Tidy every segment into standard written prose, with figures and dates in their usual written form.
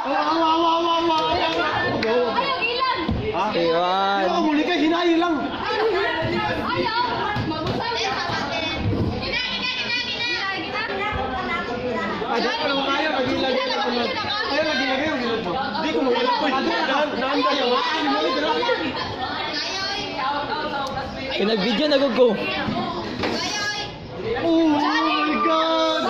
Ayaw, ilan! Iwan. Ako muli ka, hinayi lang. Ayaw! Mabusal! Gina, gina, gina, gina! Gina! Ay, di ko naman kaya, nagilagay ako na. Ayaw, nagilagay ang gilod mo. Di ko mawala ko. Naanda yung ay, mali, dala. Nag-video na ko. Oh my God!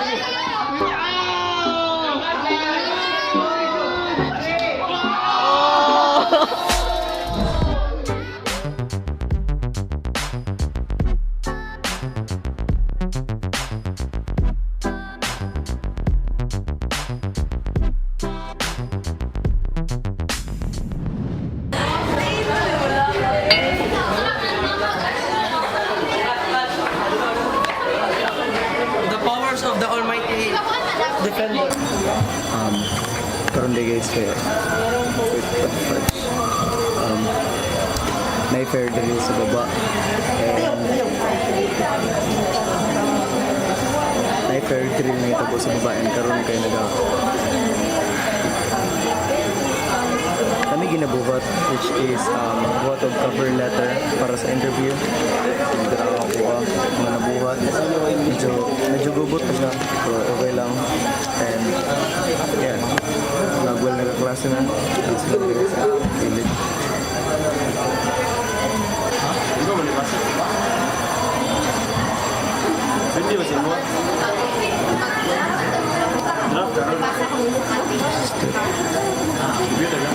The powers of the Almighty defend us. Karon day guys kay, wait, but first may fair diri sa baba and may fair drill na itabo sa baba and karon kay naga kami ginabuhat, which is buhat og cover letter para sa interview. Dito na ako kuha mga nabuhat. Medyo gubot pa siya pero okay lang. And yeah, nagwal, nagaklase na. Dito sila dito sa gilid. Ikaw man ba? Hindi ba siya? Draft ka. Computer ka?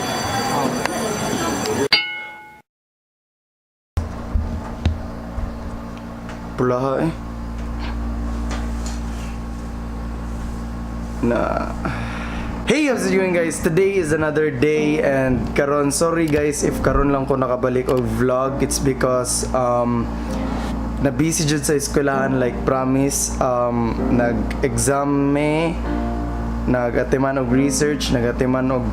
Pulaha eh. Na. Hey, how's it going, guys? Today is another day and karon, sorry guys if karon lang ko nakabalik og vlog. It's because na busy jud sa eskwelahan, like promise, nag-exam me, nag-atiman og research, nag-atiman og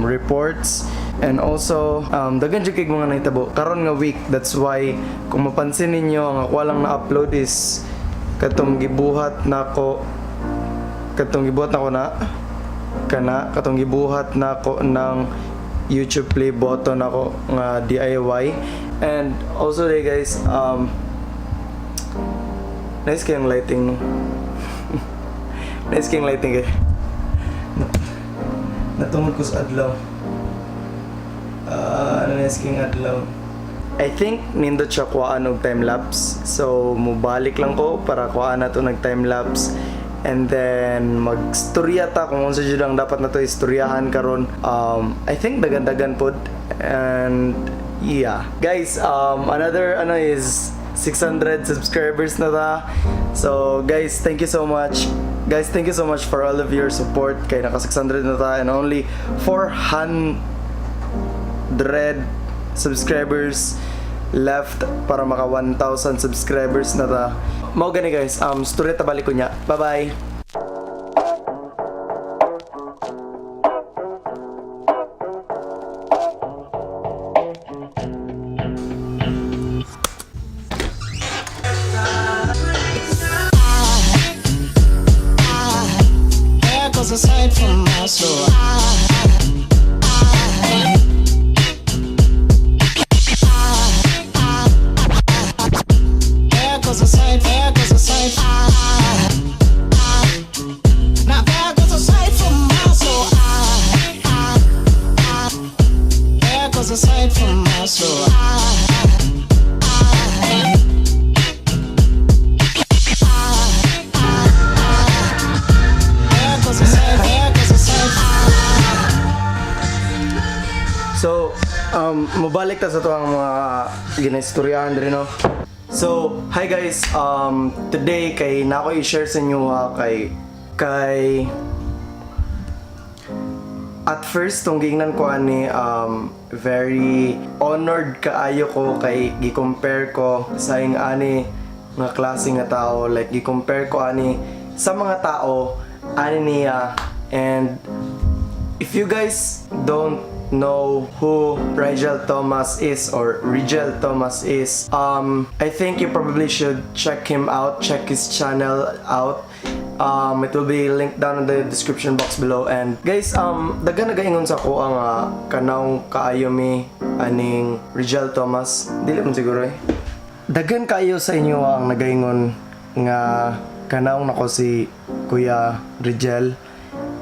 reports and also daghan jud kay mga nahitabo karon nga week. That's why kung mapansin ninyo, ang ako lang na-upload is katong gibuhat nako, katong gibuhat nako na kana katong gibuhat nako ng YouTube play button ako nga DIY. And also day guys, nice kayong lighting, no? Nice kayong lighting kay natungod ko sa adlaw. Ah, nice kayong adlaw. I think nindot siya kuhaan og time lapse. So mubalik lang ko para kuhaan na to nag time lapse. And then magstorya ta kung unsa jud ang dapat na to istoryahan karon. I think dagan-dagan pod and yeah. Guys, another ano is 600 subscribers na ta. So guys, thank you so much. Guys, thank you so much for all of your support kay naka 600 na ta and only 400 subscribers left para maka 1,000 subscribers na ta. Mao gani guys, story ta balik ko niya. Bye-bye. There goes a sight from my soul. There goes a sight, there goes a sight. Now there goes a sight from my soul. There goes a sight from my soul. There goes a sight, there goes a sight. So, mubalik ta sa to ang mga ginaistoryahan diri, no. So, hi guys. Today kay na ako i-share sa inyo ha, kay at first tong giingnan ko ani, very honored kaayo ko kay gi-compare ko sa ing ani nga klase nga tao, like gi-compare ko ani sa mga tao ani niya. And if you guys don't know who Rigel Thomas is or Rigel Thomas is, I think you probably should check him out, check his channel out. It will be linked down in the description box below. And guys, daghan nagaingon sa ako ang kanawng kaayo mi aning Rigel Thomas. Dili man siguro eh. Daghan kaayo sa inyo ang nagaingon nga kanawng nako si Kuya Rigel.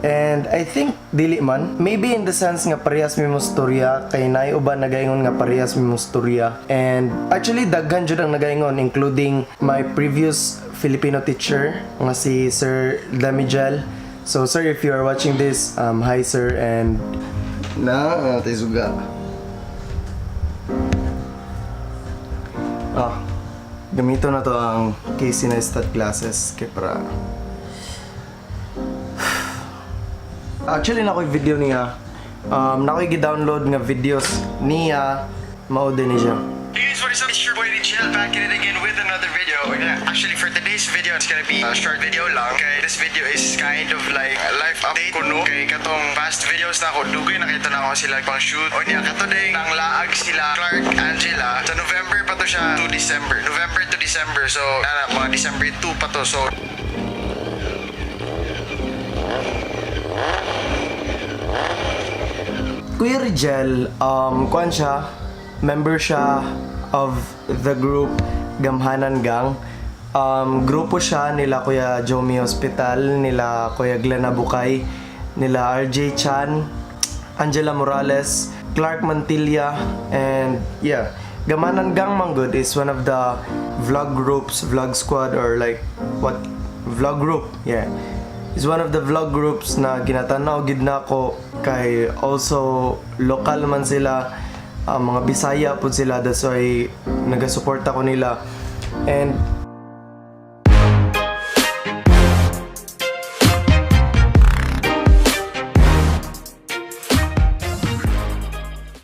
And I think dili man. Maybe in the sense nga parehas mi mo storya kay naay uban nagaingon nga parehas mi mo storya. And actually daghan jud ang nagaingon, including my previous Filipino teacher nga si Sir Damigel. So sir, if you are watching this, hi sir, and na natay suga. Ah, gamito na to ang Casey Neistat glasses kay para. Actually, nakoy video niya. Nakoy gi-download nga videos niya. Mao din ni siya. Hey guys, what is up? It's your boy Richel back at it again with another video. Yeah, actually, for today's video, it's gonna be a short video lang. Okay, this video is kind of like a life update kuno. Okay, katong past videos na ako, dugay nakita na ako sila pang shoot. O niya, katoday, nang laag sila Clark, Angela. Sa November pa to siya to December. November to December. So, nana, mga December 2 pa to. So, Kuya Rigel, kuan siya, member siya of the group Gamhanan Gang. Grupo siya nila Kuya Jomi Hospital, nila Kuya Glenn Abukay, nila RJ Chan, Angela Morales, Clark Mantilla, and yeah. Gamhanan Gang Manggod is one of the vlog groups, vlog squad, or like what vlog group, yeah, is one of the vlog groups na ginatanaw gid nako kay also local man sila, mga Bisaya pud sila, that's why nagasupport ako nila. And